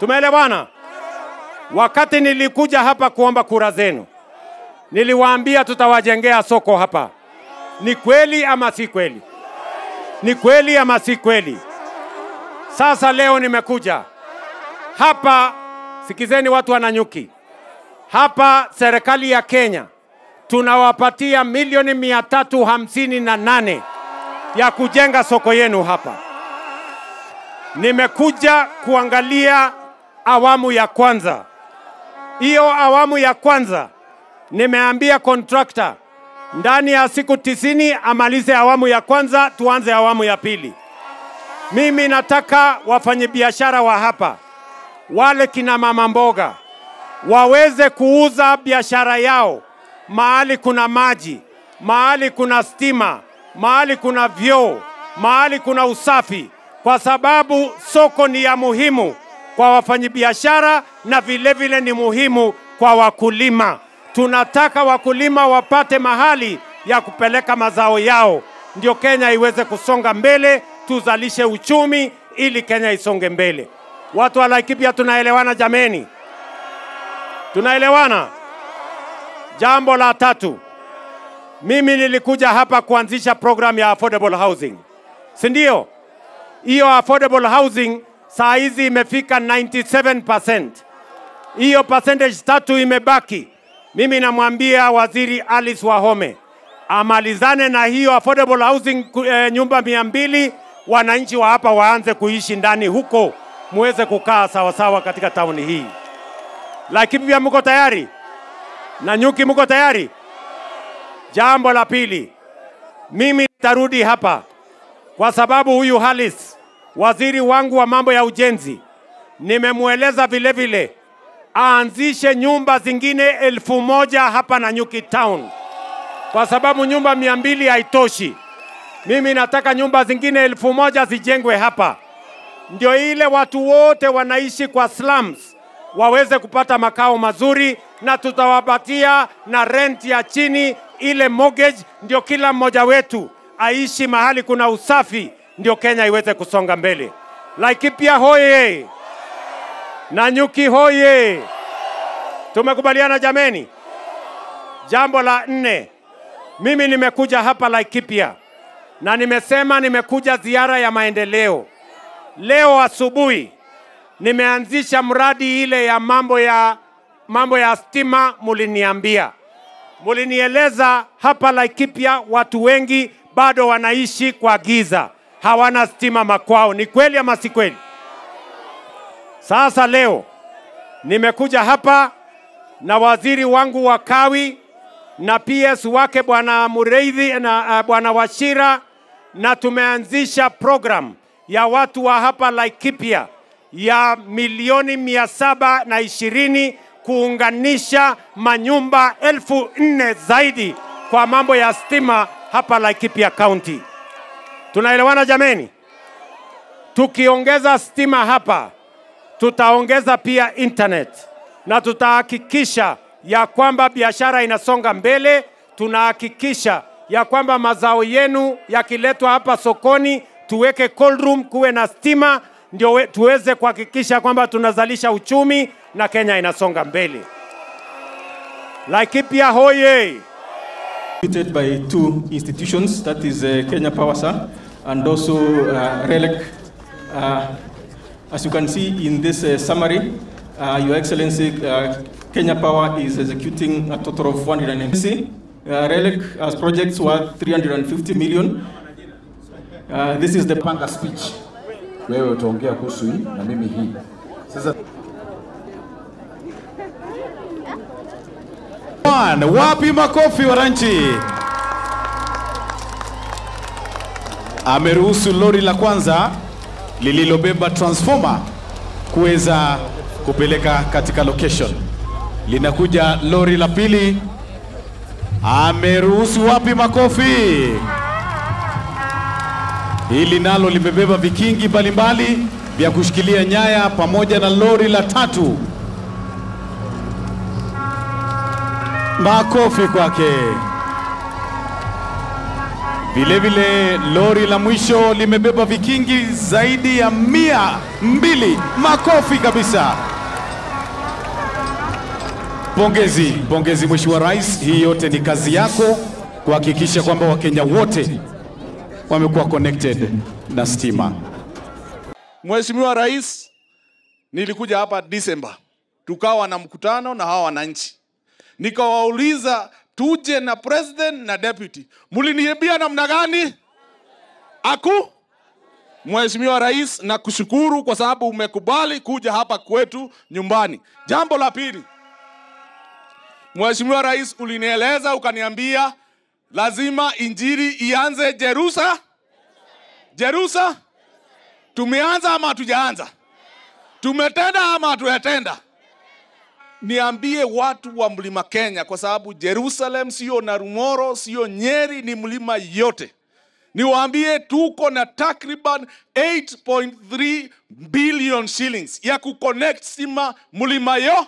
Tumeelewana? Wakati nilikuja hapa kuomba kura zenu, niliwaambia tutawajengea soko hapa. Ni kweli ama si kweli? Ni kweli ama si kweli? Sasa leo nimekuja hapa, sikizeni watu wa Nanyuki. Hapa serikali ya Kenya tunawapatia milioni 358 ya kujenga soko yenu hapa. Nimekuja kuangalia awamu ya kwanza. Hiyo awamu ya kwanza nimeambia contractor ndani ya siku 90 amalize awamu ya kwanza, tuanze awamu ya pili. Mimi nataka wafanyabiashara wa hapa, wale kina mama mboga, waweze kuuza biashara yao mahali kuna maji, mahali kuna stima, mahali kuna vyoo, mahali kuna usafi, kwa sababu soko ni ya muhimu kwa wafanyabiashara na vile vile ni muhimu kwa wakulima. Tunataka wakulima wapate mahali ya kupeleka mazao yao, ndio Kenya iweze kusonga mbele, tuzalishe uchumi ili Kenya isonge mbele. Watu wa Laikipia tunaelewana jameni? Tunaelewana? Jambo la tatu, mimi nilikuja hapa kuanzisha program ya affordable housing. Si ndio? Hiyo affordable housing saa hizi imefika 97%. Hiyo percentage 3 imebaki. Mimi namwambia Waziri Alice Wahome amalizane na hiyo affordable housing, nyumba 200, wananchi wa hapa waanze kuishi ndani huko, muweze kukaa sawa sawa katika tauni hii. Laikipia mko tayari? Nanyuki mko tayari? Jambo la pili, mimi nitarudi hapa kwa sababu huyu Halis, waziri wangu wa mambo ya ujenzi, nimemueleza vile vile aanzishe nyumba zingine 1000 hapa Nanyuki town, kwa sababu nyumba 200 haitoshi. Mimi nataka nyumba zingine 1000 zijengwe hapa, ndio ile watu wote wanaishi kwa slums waweze kupata makao mazuri, na tutawapatia na rent ya chini, ile mortgage, ndio kila mmoja wetu aishi mahali kuna usafi, ndio Kenya iweze kusonga mbele. Laikipia hoye! Nanyuki hoye! Tumekubaliana jameni? Jambo la nne, mimi nimekuja hapa Laikipia na nimesema nimekuja ziara ya maendeleo. Leo asubuhi nimeanzisha mradi ile ya mambo ya stima. Muliniambia, mulinieleza hapa Laikipia watu wengi bado wanaishi kwa giza, hawana stima makwao. Ni kweli ama si kweli? Sasa leo nimekuja hapa na waziri wangu wa Kawi na PS wake Bwana Mureithi na Bwana Wachira, na tumeanzisha program ya watu wa hapa Laikipia ya milioni 720 kuunganisha manyumba 4000 zaidi kwa mambo ya stima hapa Laikipia County. Tunaelewana jameni? Tukiongeza stima hapa, tutaongeza pia internet, na tutahakikisha ya kwamba biashara inasonga mbele. Tunahakikisha ya kwamba mazao yenu yakiletwa hapa sokoni, tuweke cold room, kuwe na stima, ndio tuweze kuhakikisha kwamba tunazalisha uchumi na Kenya inasonga mbele. Laikipia hoye! By two institutions, that is Kenya Power, sir, and also RELEC. As you can see in this summary, Your Excellency, Kenya Power is executing a total of 150. RELEC has projects worth 350 million. This is the panga speech. Wewe utaongea kuhusu hii na mimi hii. Sasa wapi makofi wananchi? Ameruhusu lori la kwanza lililobeba transformer kuweza kupeleka katika location. Linakuja lori la pili. Ameruhusu, wapi makofi? Hili nalo limebeba vikingi mbalimbali vya kushikilia nyaya pamoja na lori la tatu. Makofi kwake. Vile vile lori la mwisho limebeba vikingi zaidi ya 200. Makofi kabisa. Pongezi, pongezi Mheshimiwa Rais, hii yote ni kazi yako kuhakikisha kwamba Wakenya wote wamekuwa connected na stima. Mheshimiwa Rais, nilikuja hapa Disemba, tukawa na mkutano na hawa wananchi. Nikawauliza tuje na president na deputy. Mliniambia namna gani? Aku? Mheshimiwa Rais, nakushukuru kwa sababu umekubali kuja hapa kwetu nyumbani. Jambo la pili, Mheshimiwa Rais, ulinieleza ukaniambia lazima injili ianze Jerusa. Jerusa? Tumeanza ama hatujaanza? Tumetenda ama hatujatenda? Niambie watu wa Mlima Kenya, kwa sababu Jerusalem sio Narumoro, sio Nyeri, ni mlima yote. Niwaambie tuko na takriban 8.3 billion shillings ya kuconnect stima mlima yo.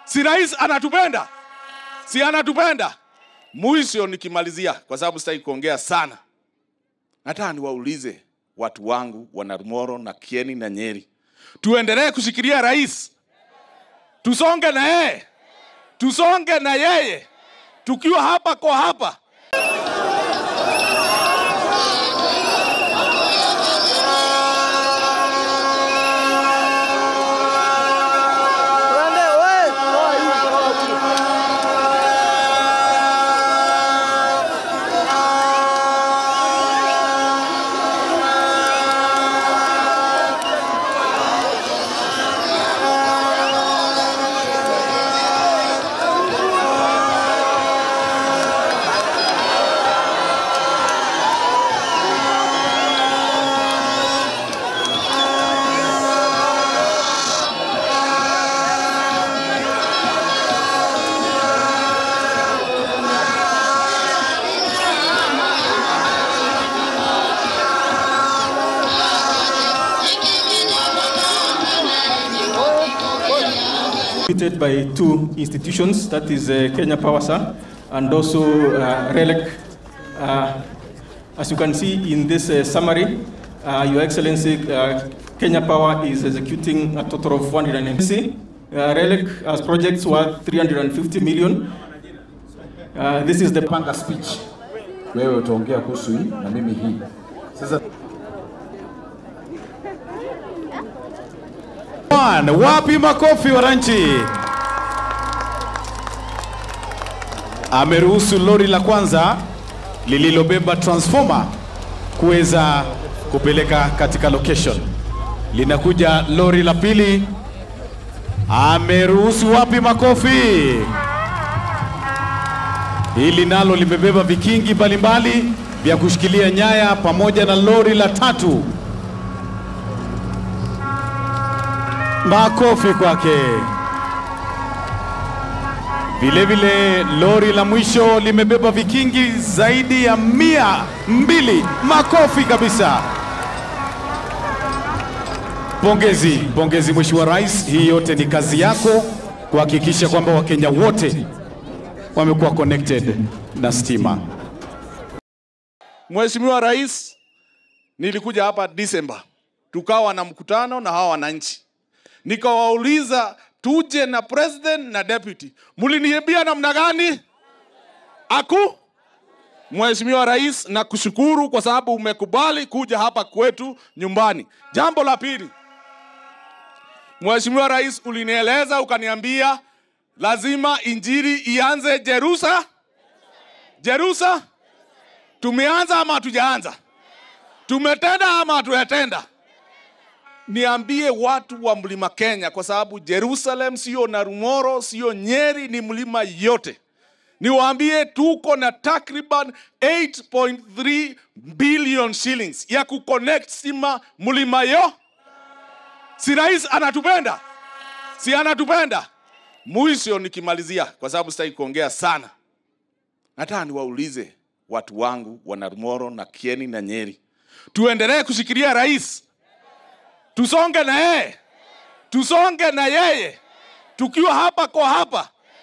Si rais anatupenda? Si anatupenda? Mwisho nikimalizia, kwa sababu sitaki kuongea sana, nataka niwaulize watu wangu wa Narumoro na Kieni na Nyeri, tuendelee kushikilia rais? Tusonge na yeye, tusonge na yeye, tukiwa hapa kwa hapa. By two institutions, that is Kenya Power, sir, and also RELEC. As you can see in this summary, Your Excellency, Kenya Power is executing a total of 190. RELEC has projects worth 350 million. This is the panga speech. Wewe utaongea kuhusu hii na mimi hii. Sasa wapi makofi wananchi? Ameruhusu lori la kwanza lililobeba transformer kuweza kupeleka katika location. Linakuja lori la pili. Ameruhusu, wapi makofi? Hili nalo limebeba vikingi mbalimbali vya kushikilia nyaya pamoja na lori la tatu. Makofi kwake. Vile vile lori la mwisho limebeba vikingi zaidi ya 200. Makofi kabisa. Pongezi, pongezi Mheshimiwa Rais, hii yote ni kazi yako kuhakikisha kwamba Wakenya wote wamekuwa connected na stima. Mheshimiwa Rais, nilikuja hapa Disemba, tukawa na mkutano na hawa wananchi. Nikawauliza tuje na president na deputy. Mliniambia namna gani? Aku? Mheshimiwa Rais, nakushukuru kwa sababu umekubali kuja hapa kwetu nyumbani. Jambo la pili, Mheshimiwa Rais, ulinieleza ukaniambia lazima injili ianze Jerusa. Jerusa? Tumeanza ama hatujaanza? Tumetenda ama hatujatenda? Niambie watu wa Mlima Kenya, kwa sababu Jerusalem sio Narumoro, sio Nyeri, ni mlima yote. Niwaambie tuko na takriban 8.3 billion shillings ya kuconnect stima mlima yo. Si rais anatupenda? Si anatupenda? Mwisho nikimalizia, kwa sababu sitaki kuongea sana, nataka niwaulize watu wangu wa Narumoro na Kieni na Nyeri, tuendelee kushikilia rais? Tusonge na yeye, tusonge na yeye, tukiwa hapa kwa hapa.